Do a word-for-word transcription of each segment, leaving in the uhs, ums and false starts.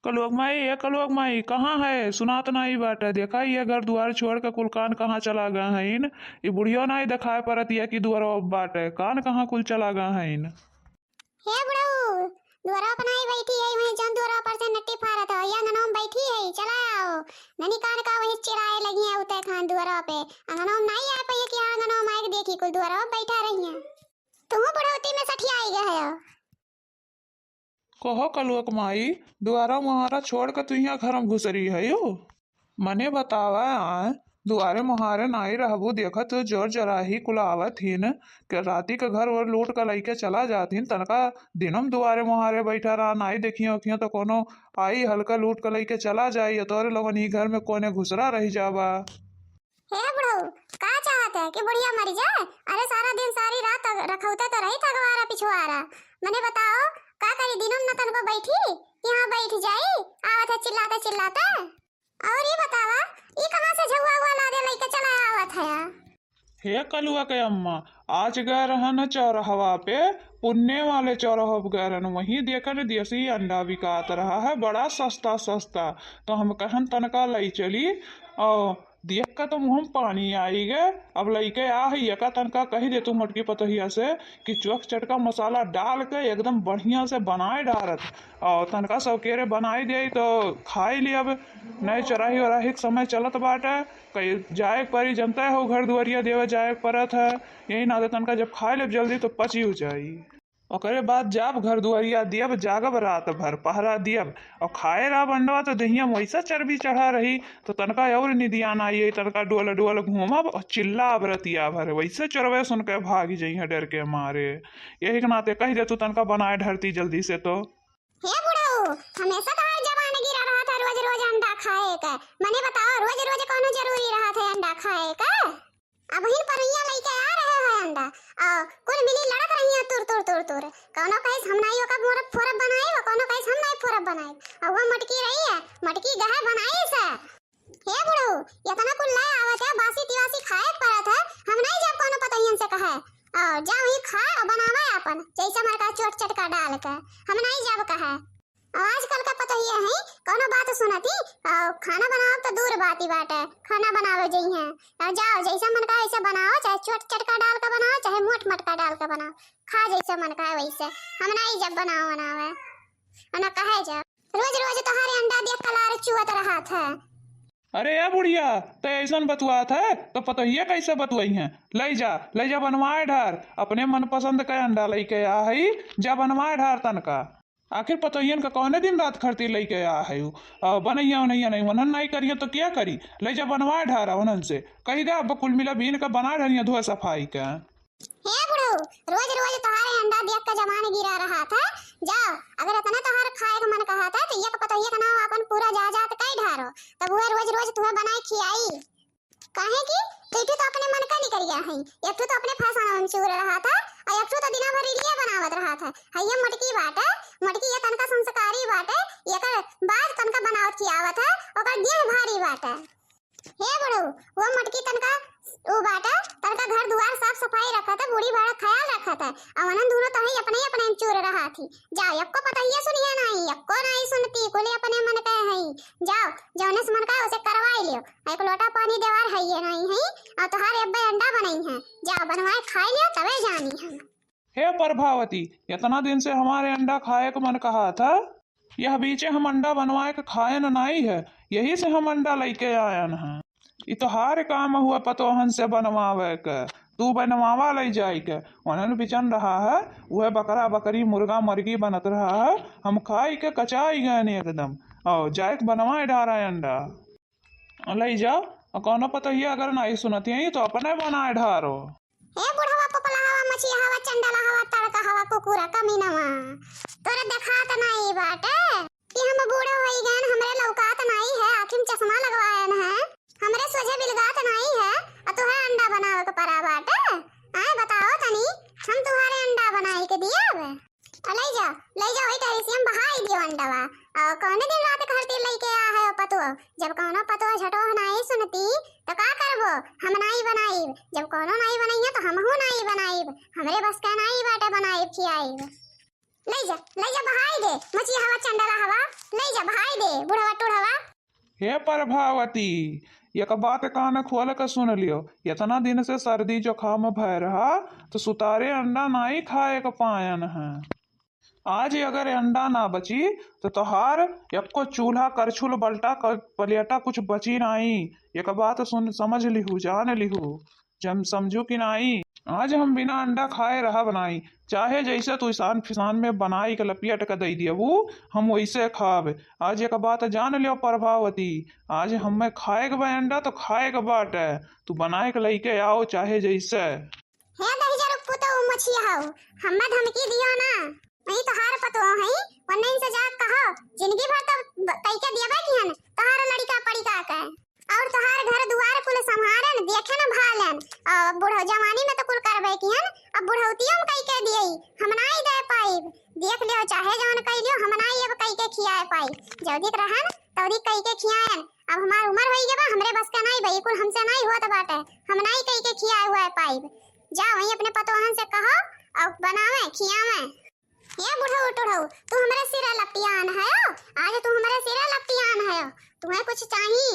कलुआ क माई, ए कलुआ क माई, कहाँ है? सुनात नाई बाटे। देखा, ये घर दुआर छोड़ के कुल कान कहाँ चला गए हईन? ई बुढ़ियो नाई देखाए परत ये कि दुआरो बाटे, कान कहाँ कुल चला गए हईन? हे बुढ़ऊ, दुआरो पर नाई बैठी है, वहीं जौन दुआरो पर से नट्टी फारत हो, ये अंगनों में बैठी है, चला आओ। ननी कान का वहीं चिराए लगी है उते खान दुआरो पे। अंगनों में नाई आ पाइए कि हाँ, अंगनों में आए के देखी, कुल दुआरो पे बैठा रही है। तुहू बुढ़ौती में सठियाई गए हो। कहो कलुआ क माई, दुआरा मुहारा छोड़ के तू यहाँ घर में घुसरी है यो? मने बतावा, आय, दुआरे मुहारे नाई रहबू, देखत हो जोर जराही कुल आवत हीन, के राती के घर ओर लूट के लइके चला जात हीन, तनका दिनम दुआरे मुहारे बैठा रहा, नाई देखियो उखियो तो कोनो आई हल्का लूट के लइके चला जाई, तोरे लोगन ई घर में कोने घुसरा रह जाबा। हे बुढ़ऊ, का चाहत है कि बुढ़िया मर जाए? अरे सारा दिन सारी रात अग-, रखौते तो रही थगवारा पिछवारा। मने बताओ, का करी, दिनों न तनको बैठी कि हाँ बैठ जाई, आवत है चिल्लाते चिल्लाते। और ये बतावा, ई कहाँ से झउआ उआ लादे लइके चला आवत है? हे कलुआ के अम्मा, आज गए रहन चौराहवा पे, पुन्ने वाले चौराहा पे गए रहन, वहीं देखन देसी अंडा बिकात रहा है बड़ा सस्ता सस्ता, तो हम कहन तनका लई चली। और देख के तो मुँह में पानी आई गए। अब लइके आ है, यका तनका कही दे तू मोटकी पतोहिया से कि चोख चटका मसाला डाल के एकदम बढ़िया से बनाए डारत, और तनका सौकेरे बनाई दे तो खाई ली। अब नए चौराही ओराही के समय चलत बाटे, कहीं जाए के परी, जनता हो घर दुआरिया देवे जाए के परत है, यही नाते तनका जब खाए लेब जल्दी तो पची हो जाई। ओकरे बाद जाब घर दुआरिया दियब, जागब रात भर पहरा दियब, और खाए रहब अंडवा तो देहिया में वैसा चर्बी चढ़ा रही, तो तनका और निदियान आई, तनका डोल डोल घूमब और चिल्लाब रतिया भर, वैसे चोरवे सुन के भाग जइहें डर के मारे। यही के नाते कह दे तू तनका बनाए ढरती जल्दी से तो। हे बुढ़ऊ, हमेशा तोहार जबान गिरा रहा था रोज रोज अंडा खाए का। मने बताओ, रोज रोज कौनो जरूरी रहा था अंडा खाए का? अबहिन परुइया लइके आ रहे हैं अंडा, और कुल मिली लड़त रही हैं तुर तुर तुर तुर। कौनो कहिस हम नाई ओका मोरब फोरब बनाइब, कौनो कहिस हम नाई फोरब बनाइब। और वो मटकी रही है, मटकी गहे बनाइस। हे बुढ़ऊ, इतना कुल ले आवत है, बासी तिवासी खाए के परत है, हम नाई जाब कौनो पतोहियन से कहे। और जा वहीं खा और बनावा आपन, जैसे मरका चोट चटका डाल के, हम नाई जाब कहे। और आजकल का पतोहिया है, कौनो बात सुनती, और खाना बनाओ तो दूर बात ही बाटे, खाना बनावे जइहें। और जाओ, जैसा मन का वैसे बनाओ, चाहे चोट चटका डाल के बनाओ, चाहे मोट मटका डाल के बनाओ, खा जैसे मन का वैसे, हम नाई जब बनाओ बनावे, और ना कहे जाओ। रोज रोज तोहारे अंडा देख कलार चुअत रहत है। अरे ए बुढ़िया, ते ऐसन बतुआत है तो पतोहिया कैसे बतुआई हैं? लई जा, लई जा बनवाए ढार, अपने मनपसंद के अंडा लइके आ हई, जा बनवाए ढार तनका। आखिर पतोहियन का कौने दिन रात खरती लइके आ हई? आ, बनैया उनैया नहीं, वनन नाई करिया तो क्या करी? लई जा बनवाए ढारा वनन से, कही दे अब कुल मिला बीन का बना ढरिया धोए सफाई का। हे बुढ़ऊ, रोज रोज तोहारे अंडा देख के जबान गिरा रहा था। जाओ, अगर इतना तोहार खाए के मन कहा था तो एक पतोहिया के नाम अपन पूरा जायदाद कई ढारो, तब वह रोज रोज तुहे बनाए खियाई। काहे कि एक ठो तो अपने मन का निकरिया है, एक ठो तो अपने फैशन में चूर रहा था, और एक ठो तो दिना भर रीलिया बनावत रहा था। है ये मोटकी बाटे, मोटकी ये तनका संस्कारी बाटे, एकर बाद तनका बनावत खियावत है, ओकर देह भारी बाटे। हे बुढ़ऊ, वो मोटकी तनका उ बाटे, तनका घर दुआर साफ सफाई रखत है, बूढ़ी बड़ा ख्याल रखत है, और वनन दोनों तो है अपने अपने में चूर रहा थी। जाओ, यक्को पतोहिया सुनिए नाई, यक्को नाई सुनती, कुल अपने मन के हई। जाओ, जौने से मन का उसे करवाई लियो। एक लोटा पानी देवार है ये नाई है, और तोहार अब्बे अंडा बनई है। जाओ, बनवाए खाई लियो, तबे जानी हम। हे प्रभावती, इतना दिन से हमारे अंडा खाए के मन कहा था, यह बीचे हम अंडा बनवाए के खाए न नाई है, यही से हम अंडा लइके आयन हैं। ई तोहार काम हुआ पतोहन से बनवावे के, तू बनवावा लई जाई के। उन्हन बिचन रहा है, उहे बकरा बकरी मुर्गा मुर्गी बनत रहा है, हम खाई के कचाई गए एकदम। और जाए के बनवाए ढारा अंडा लई जाओ। और कौनो पतोहिया अगर नहीं सुनती है तो अपने बनाए ढारो। ए बुढ़वा पोपला हवा, मछिया हवा, चंडला हवा, तड़का हवा, कुकुरा कमीनवा, तोरे देखात नहीं बाटे कि हम बूढ़ो होई गएन, हमरे लौकात नाई है, आँखी में चश्मा लगवाएन है, हमरे सोझे बिलगात नाई है, आ तोहे अंडा बनावे के परा बाटे? आए बताओ तनी, हम तुहारे अंडा बनाई के दियब? आ लई जा, लई जा, वही टहरी से हम बहाई दियो अंडवा। और कौने दिन रात घर तीर लइके आ है ओ पतुआ? जब कौनो पतुआ झटोह नाई सुनती, तो का करबो? हम नाई बनाइब। जब कौनो नाई बनइया, तो हमहू नाई बनाइब। हमरे बस का नाई बाटे बनाइब, खियाइब। लई जा, लई जा, बहाई दे, मछिया हवा, चंडला हवा, लई जा। भाई दे बुढ़वा टुढ़वा। हे प्रभावती, एक बात कान खोल के सुन लियो, इतना दिन से सर्दी जुकाम भय रहा, तो सुतारे अंडा नाई खाए के पायन है। आज अगर अंडा ना बची, तो तोहार एको चूल्हा, करछुल, बल्टा, क-, प्लेटा कुछ बची नाई। एक बात सुन, समझ लिहू, जान लिहू, जम समझू कि नाई। आज हम बिना अंडा खाए रहब नाई, चाहे जैसे तू इसान फिसान में बनाई के लपियट के दई दियबू, हम वैसे खाब। आज एक बात जान लियो प्रभावती, आज हमें खाए के बा अंडा तो खाए के बाटे, तू बनाए के लइके आओ चाहे जैसे। हे दहिजर पुतऊ मछिया हऊ, हम्मे धमकी दियो ना। वही तोहार पतोह हई, वन्ने इनसे जा कहो, जिंदगी भर तो ब-, कई के दियबे किहन, तोहार लड़िका पड़िका के। और तोहार घर दुआर कुल संभारन, देखेन भालन। और बुढ़ो जवानी में तो कुल करबे किहन, अब बुढ़ौतियों में कई के दियई, हम नाई दे पाइब। देख लियो, चाहे जवन कई लियो, हम नाई अब कई के खियाए पाइब। जौदिक रहन, तौदिक कई के खियायन। अब हमार उम्र होई गए बा, हमरे बस का नाई बा, ई कुल हमसे नाई होत बाटे, हम नाई कई के खियाए हुआए पाइब। जा वहीं अपने पतोहन से कहो और बनावे, खियावे। ए बुढ़ऊ टुढ़ऊ, तू हमरे सिरे लपटियान हयो, आज तू हमरे सिरे लपटियान हयो, तुम्हें कुछ चाही?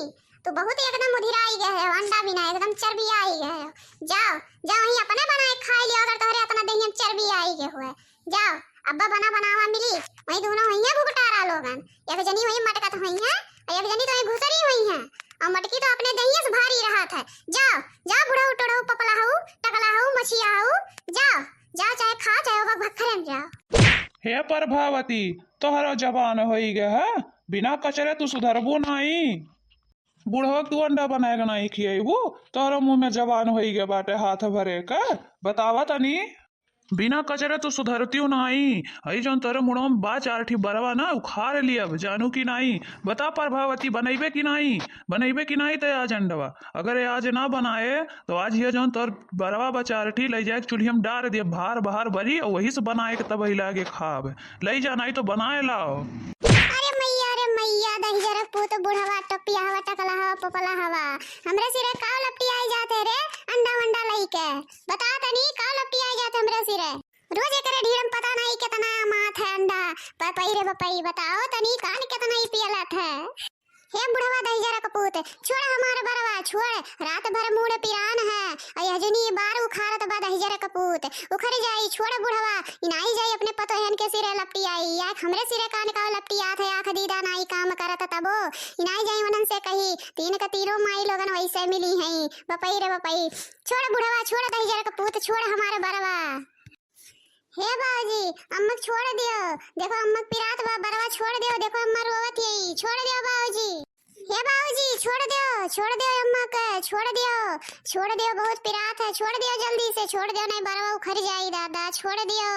तू बहुत एकदम उधिराई गए हो, अंडा बिना एकदम चर्बी आई गए हो। जाओ, जाओ वहीं अपने बनाए खाई लियो, अगर तोहरे इतना देहिया में चर्बी आई गए हुए। जाओ, अब्बा बना बनावा मिली, वहीं दोनों हुई हैं भुगटारा लोगन, एक जनी वहीं मटकत हुई हैं और एक जनी तो वहीं घुसरी हुई हैं, और मटकी तो अपने देहिया से भारी रहत है। जाओ, जाओ बुढ़ऊ टुढ़ऊ, पपला हऊ, टकला हऊ, मछिया हऊ, जाओ, जाओ चाहे खाओ चाहे वो भखरे में जाओ। हे प्रभावती, तोहरो जबान होई गए है, बिना कचरे तू सुधरबू नाई। बुढ़वा के तू अंडा बनाए के नाई खियाइबू, तोहरो मुंह में जबान होई गए बाटे हाथ भरे के। बतावा तनी, बिना कचरे तू सुधरतियो नाई। हई जौन तोरे मुड़वा में बा चार ठी बरवा ना, उखाड़ लियब, जानू कि नाई। बता प्रभावती, बनैबे कि नाई? बनैबे कि नाई ते आज अंडवा? अगर ये आज ना बनाए, तो आज ये जौन तोर बरवा बा चार ठी, लई जाए के चूल्हिया में डार दियब, भार भार बरी, और वही से बनाए के तब लागे खाब। लई जा, नाई तो बनाए लाओ। अरे मैया, अरे मैया, दहिजर पूत, बुढ़वा, टपिया हवा, टकला हवा, पपला हवा, हमरे सिरे काव लपटी आई जात है रे, अंडा वंडा लई के। बता तनी, काव लपटी आई जात है हमरे सिरे? रोज एकरे ढीड़ में पता नहीं कितना मात है अंडा। बपई रे बपई, बताओ तनी, कान कितना ही पियलत है। हे बुढ़वा दहिजर कपूत, छोड़ हमार बरवा, छोड़। रात भर मूड़ पिरान है, और यह जनी बार उखाड़त बा दहिजर कपूत। उखड़ जाई, छोड़ बुढ़वा, इनाई जाई अपने पतोहन के सिरे लपटी आई, या हमरे सिरे कान का लपटी आत है, आँख दीदा नाई काम करत तबो। इनाई जाई उन्हन से कही, तीन का तीनों माई लोगन वैसे मिली हैं। बपई रे बपई, छोड़ बुढ़वा, छोड़ दहिजर कपूत, छोड़ हमार बरवा। हे बाबूजी, अम्मा के छोड़ दियो, देखो अम्मा के पिरात बा, बरवा छोड़ दियो, देखो अम्मा रोवत यही, छोड़ दियो बाबूजी। हे बाबूजी, छोड़ दियो, छोड़ दियो अम्मा के, छोड़ दियो, छोड़ दियो, बहुत पिरात है, छोड़ दियो जल्दी से, छोड़ दियो, नहीं बरवा उखड़ जाई दादा, छोड़ दियो।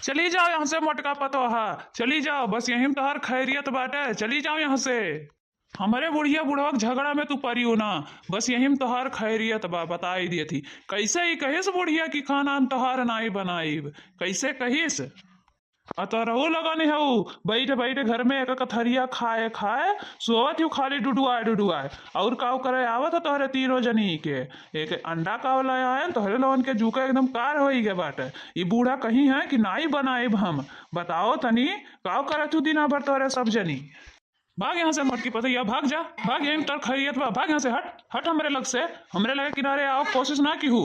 चली जाओ यहाँ से मोटका पतोहा, चली जाओ, बस यहीं में तोहार खैरियत बाटे, चली जाओ यहाँ से। हमरे बुढ़िया बुढ़वा के झगड़ा में तू परियो ना, बस यही में तोहार खैरियत बा, बताई दिए थी। कैसे ही कहिस बुढ़िया कि खाना हम तोहार नाई बनाइब, कैसे कहिस? आ तोरहू लगन हऊ, बैठ बैठ घर में एक एक थरिया खाए खाए सोवत हऊ खाली डुडुआए डुडुआए। और काव करे आवत है तोहरे तीनों जनी के? एक अंडा काव ले आयन, तोहरे लोगन के जूका एकदम कार होई गए बाटे। ई बूढ़ा कहीं है कि नाई बनाइब हम, बताओ तनी, काव करत हऊ दिना भर तोहरे सब जनी? भाग यहाँ से मोटकी पतैया, भाग जा, भाग, यहीं तोर खैरियत बा, भाग यहाँ से, हट, हट हमरे लग से, हमरे लगे किनारे आओ कोशिश ना किहू।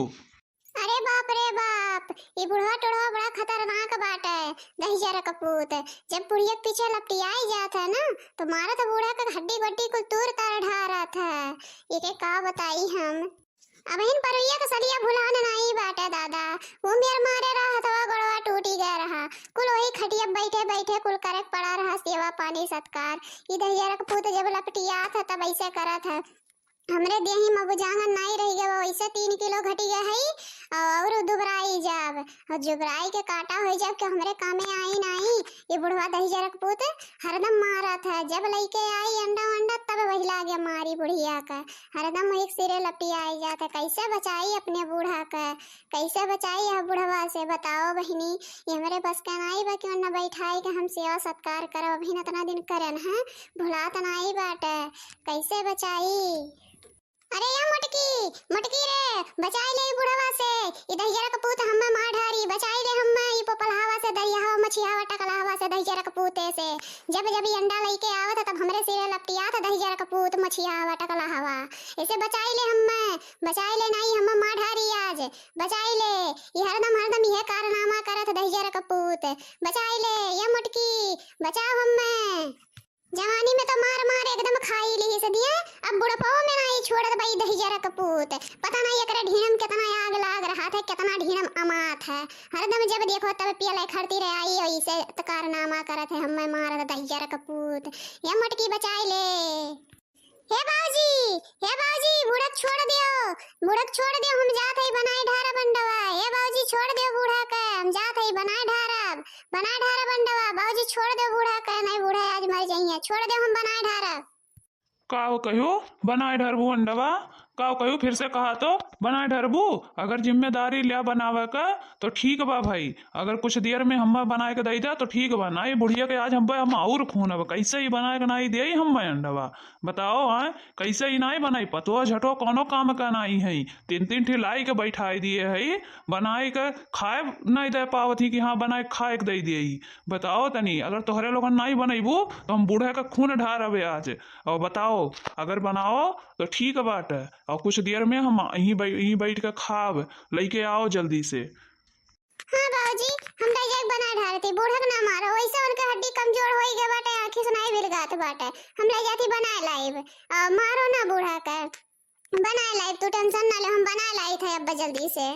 अरे बाप रे बाप, ई बुढ़वा टुढ़वा बड़ा खतरनाक बाटे, दहिजर कपूत। जब बुढ़िया के पीछे लपटियाई जात है ना, तो मारत बूढ़ा के हड्डी बड्डी कुल तूर तार ढारत है। एके का बताई हम। अबहिन परुइया के सदिया भुलान नाई बाटे दादा। वो मेर मारे रहा हथवा गोड़वा टूटी गए रहा। कुल वही खटिया बैठे बैठे कुल करे के पड़ा रहा सेवा पानी सत्कार। ई दहिजर के पूत जब लपटियात है तब ऐसे करत है। हमरे देही में अब जांगन नाई रह गए, वैसे तीन किलो घटी गए है और दुबराई जाब। और जुबराई के काटा हो जाब कि हमरे कामे आई नाई। ये बुढ़वा दहिजर के पूत हरदम मारत है, जब लइके आई अंडा वंडा तब वही लागे मारी बुढ़िया का। हरदम एक सिरे लपटियाई जात है। कैसे बचाई अपने बूढ़ा का, कैसे बचाई यह बुढ़वा से, बताओ बहिनी। ये हमरे बस का नाई बा कि ओन्ना बैठाई के हम सेवा सत्कार करब, अबहिन इतना दिन करन है, भुलात नाई बाटे, कैसे बचाई? अरे या मोटकी, मोटकी रे, बचाई ले ई बुढ़वा से, ई दहिजरा के पूत हम्मे मार ढारी, बचाई ले हम्मे ई पोपलहावा से, दरियावा, मछियावा, टकलहावा से, दहिजरा के पूते से। जब जब ई अंडा लइके आवत है, तब हमरे सिरे लपटियात है दहिजरा के पूत, मछियावा, टकलहावा। ऐसे बचाई ले हम्मे, बचाई ले, नाई हम्मे मार ढारी आज, बचाई ले। ई हरदम, हरदम इहे कारनामा करत है दहिजरा के पूत। बचाई ले, या मोटकी, बचाओ हम्मे। जवानी में तो मार मार एकदम खाई लिहिस दिया, अब बुढ़पो में नाई छोड़त बा ई दहिजरा के पूत। पता नाई एकरे ढीणम केतना आग लाग रहत है, केतना ढीणम अमात है। हरदम जब देखो तब पियले खरती रहे आई, ऐसे त कारनामा करत है, हम्मे मारत दहिजरा के पूत। या मोटकी बचाई ले। हे बाबूजी, हे बाबूजी, बूढ़ा के छोड़ दियो, बूढ़ा के छोड़ दियो, हम जात हई बनाए ढारब अंडवा। हे बाबूजी, छोड़ दियो बूढ़ा के, हम जात हई बनाए ढारब, बनाए ढारब अंडवा। बाबूजी, छोड़ दियो बूढ़ा के, नहीं बूढ़ा आज मर जइहे, छोड़ दियो, हम बनाए ढारब। का हो कहो, बनाए ढारबू अंडवा? का हो कहो, फिर से कहा तो, बनाए ढारबू? अगर जिम्मेदारी लिया बनावे का, तो ठीक बा भाई, अगर कुछ देर में हम्मे बनाए के दई दा, तो ठीक बा, नाई बुढ़िया के आज हम्मे हम और खून अब, कैसे ही बनाए के नाई देई हम्मे अंडवा। बताओ, हाँ, कैसे ही नाई बनाई? पतोह झटो कौनो काम का नाई है, तीन तीन ठे लाई के बैठाई दिए है, बनाए के खाए नाई दे पावत ही कि हाँ, बनाए के खाए के दे दिए। बताओ तनी, अगर तोहरे लोगन नाई बनैबू, तो हम बूढ़ा के खून ढारबे आज। और बताओ, अगर बनाओ, तो ठीक बाटे, और कुछ देर में हम यहीं बै-, यहीं बैठ के खाब, लइके आओ जल्दी से। हाँ बाबूजी, हम दहिजरा के बनाए ढारती, बूढ़ा के ना मारो, वैसे उनके हड्डी कमजोर होई गए बाटे, आँखी से नाई बिलगात बाटे, हम ले जाती बनाए लाइब, आ, मारो ना बूढ़ा के, बनाए लाइब, तू tension ना ले, हम बनाए लाई थे अब जल्दी से।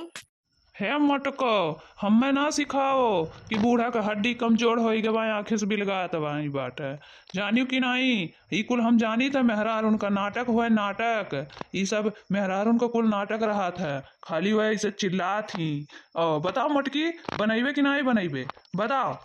हे मोटको, हम्मे ना सिखाओ कि बूढ़ा के हड्डी कमजोर होई गए बा, आँखी से बिलगात बा, ई बाटे, जानियो कि नाई? ई कुल हम जानी त मेहरार उनका नाटक हुए, नाटक। ई सब मेहरार उनका कुल नाटक रहत है, खाली वह ऐसे चिल्लात ही। ओ, बताओ मोटकी, बनैबे कि नाई बनैबे? बताओ,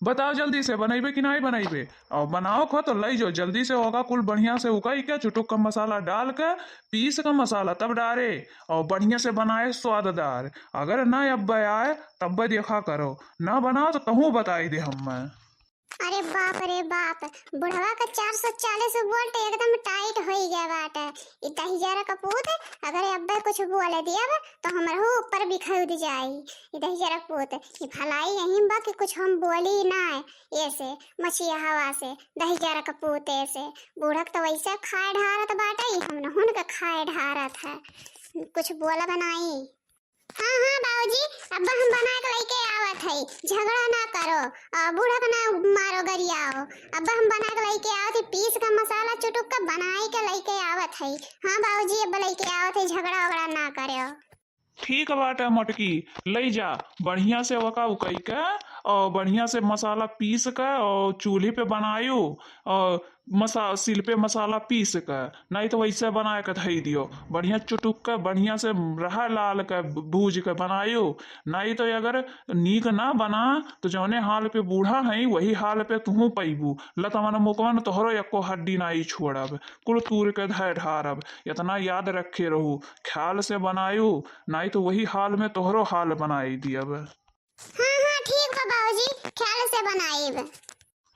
बताओ जल्दी से, बनैबे कि नाई बनैबे? और बनाओ खो तो लई जाओ जल्दी से, ओका कुल बढ़िया से उकाई के, चुटुक का मसाला डाल के, पीस का मसाला तब डारे, और बढ़िया से बनाए स्वाददार। अगर ना अब आए, तब देखा करो, ना बनाओ तो कहूँ बताई दे हम्मे। अरे बाप रे बाप, बुढ़वा का चार सौ चालीस वोल्ट एकदम tight होई गया बाटे। ई दहिजरा का पूत, अगर अब्बे कुछ बोले दियब, तो हमरहू ऊपर बिखर जाई। ई दहिजरा का पूत, ई भलाई यहीं बा कि कुछ हम बोली ना, ऐसे मछिया हवा से, दहिजरा का पूत ऐसे। बूढ़क तो वैसे खाए ढारत बाटे, ई हमनहुन के खाए ढारत है, कुछ बोलब नाई। हाँ, हाँ, बाबूजी, अब हम बना के लइके आवत हई, झगड़ा ना करो, और बूढ़ा के ना मारो, गरियाओ। अब हम बना के लइके आवत हई, पीस के मसाला चुटुक के बनाई के लइके आवत हई। हाँ, बाबूजी, अब लइके आवत हई, झगड़ा वगड़ा ना करो। ठीक बाटे मोटकी, लई जा, बढ़िया से ओका उकई के, और बढ़िया से मसाला पीस के, और चूल्हे पे बनायो, और मसा-, सिल पे मसाला पीस के, नाई तो वैसे बनाए के धई दियो। बढ़िया चुटुक के, बढ़िया से रहा लाल के, भूज के बनायो। नाई तो अगर नीक ना बना, तो जौने हाल पे बूढ़ा हई, वही हाल पे तुहूँ पइबू। लतवन मुकवन तोहरो एको हड्डी नाई छोड़ब, कुल तूर के धय ढारब। इतना याद रखे रहू, ख्याल से बनायो, नाई तो वही हाल में तोहरो हाल बनाई दियब। हाँ, हाँ, ठीक बा बाबूजी, ख्याल से बनाइब।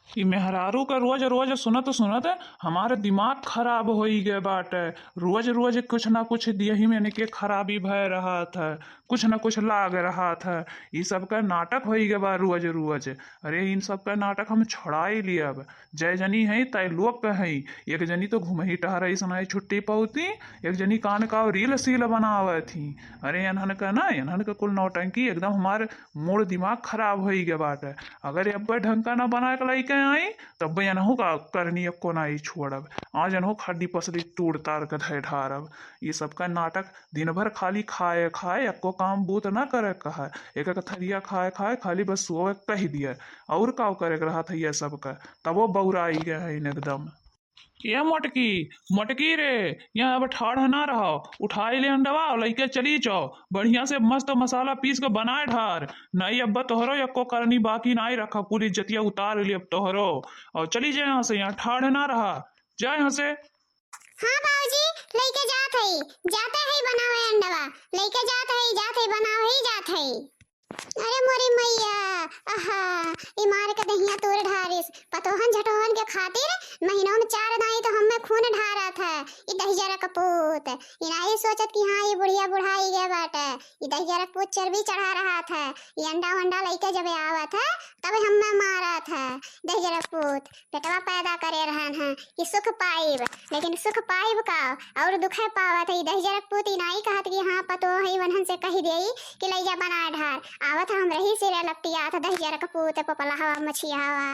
ई मेहरारू का रोज रोज सुनत सुनत हमार दिमाग खराब होई गए बाटे। रोज रोज कुछ ना कुछ देही में इनके खराबी भय रहत है, कुछ ना कुछ लाग रहत है। ई सब का नाटक होई गए बा रोज रोज। अरे इन सब का नाटक हम छोड़ाई लियब। जय जनी है तय लोग का है, एक जनी तो घुमही टहरही सुनाई छुट्टी पौती, एक जनी कान का रील सील बनावत ही। अरे इन्हन का ना, इन्हन का कुल नौटंकी एकदम हमार मूड दिमाग खराब होई गए बाटे। अगर अब्बे ढंग का ना बना के लइके आई, तब एनहू का करनी एको नाई छोड़ब। आज एनहू खड्डी पसरी तूड़ तार के धय ढारब। ये सबका नाटक, दिन भर खाली खाए खाए, एको काम बूत ना करे कहे। एक एक थरिया खाए खाए खाली बस सोए कह दिए। और का करे के रहत है ये सबका? तबो बौराई गए हैं एकदम। ए मोटकी, मोटकी रे, यहाँ अब ठाढ़ ना रहो, उठाई ले अंडवा और लइके चली जाओ। बढ़िया से मस्त मसाला पीस के बनाए ढार, नहीं अब तोहरो एको करनी बाकी नाई रखा, कुल इज्जतिया उतार ली अब तोहरो। और चली जाए यहाँ से, यहाँ ठाढ़ ना रहा, जाए यहाँ से। हाँ बाबूजी, लइके जात हई, जाते हई बनावे अंडवा, लइके जात हई, जात हई बनावे ही जात हई। अरे मोरी मैया, आहा, ई मार के दहिया तोड़ ढारिस। पतोहन झटोहन के खातिर महीनों में चार दाई तो हमें खून ढारत है। ई दहिजरा पूत, ई नाई सोचत कि हाँ, ई बुढ़िया बुढ़ाई गए बाटे, ई दहिजरक पूत चर्बी चढ़ा रहत है, ई अंडा वंडा लइके जब आवत है, तब हमें मारत है दहिजरक पूत। पेटवा पैदा करे रहन है कि सुख पाइब, लेकिन सुख पाइब का, और दुखे पावत है। ई दहिजरक पूत ई नाई कहत कि हाँ, पतोह है, वनहन से कहि देई कि लइजा बनाए ढार। आवत हम रही सिरे लपटियात दहिजरक पूत, पोपलहवा मछियावा।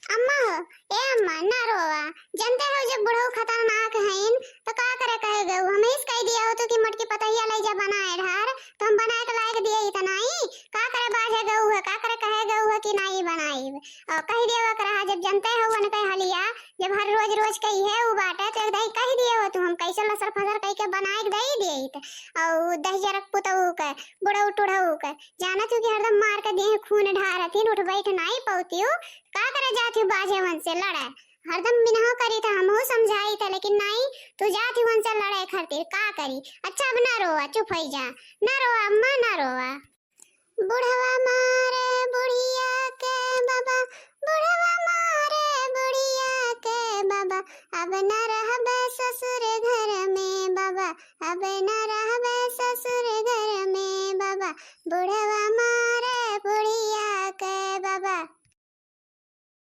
अम्मा हो, ए अम्मा, ना रोवा। जनते हो जब बुढ़ऊ खतरनाक हईन, तो का करे कहे गऊ? हम इस कह दिया हो तू कि मोटकी पतहिया लइजा बनाए ढार, तो हम बनाए के लायक दिए इतना ही। का करे बाझे गऊ है, का करे कहे गऊ है कि नाई बनाई। और कह दिया वो रहा, जब जनते हो उनके हलिया, जब हर रोज रोज कही है उ बाटे, तो एक दाई कह दिए हो तू, हम कैसे लसर फसर कह के बनाए के दे दिए। और दहिजरक पुतऊ के, बुढ़ऊ टुढ़ऊ के, जानत हूँ कि हरदम मार के देह खून ढारत ही, उठ बैठ नाई पौती हूँ। का करे जात हूँ बाझे वन से लड़े? हरदम मिनहो करी था, हमहू समझाई था, लेकिन नाई, तू जात हूँ वन से लड़े खातिर। का करी? अच्छा, अब ना रोवा, चुप हो जा, ना रोवा अम्मा, ना रोवा। बुढ़वा मारे बुढ़िया के बाबा, बुढ़वा मारे बुढ़िया के बाबा, अब न रहबे ससुर घर में बाबा, अब न रहबे ससुर घर में बाबा। बुढ़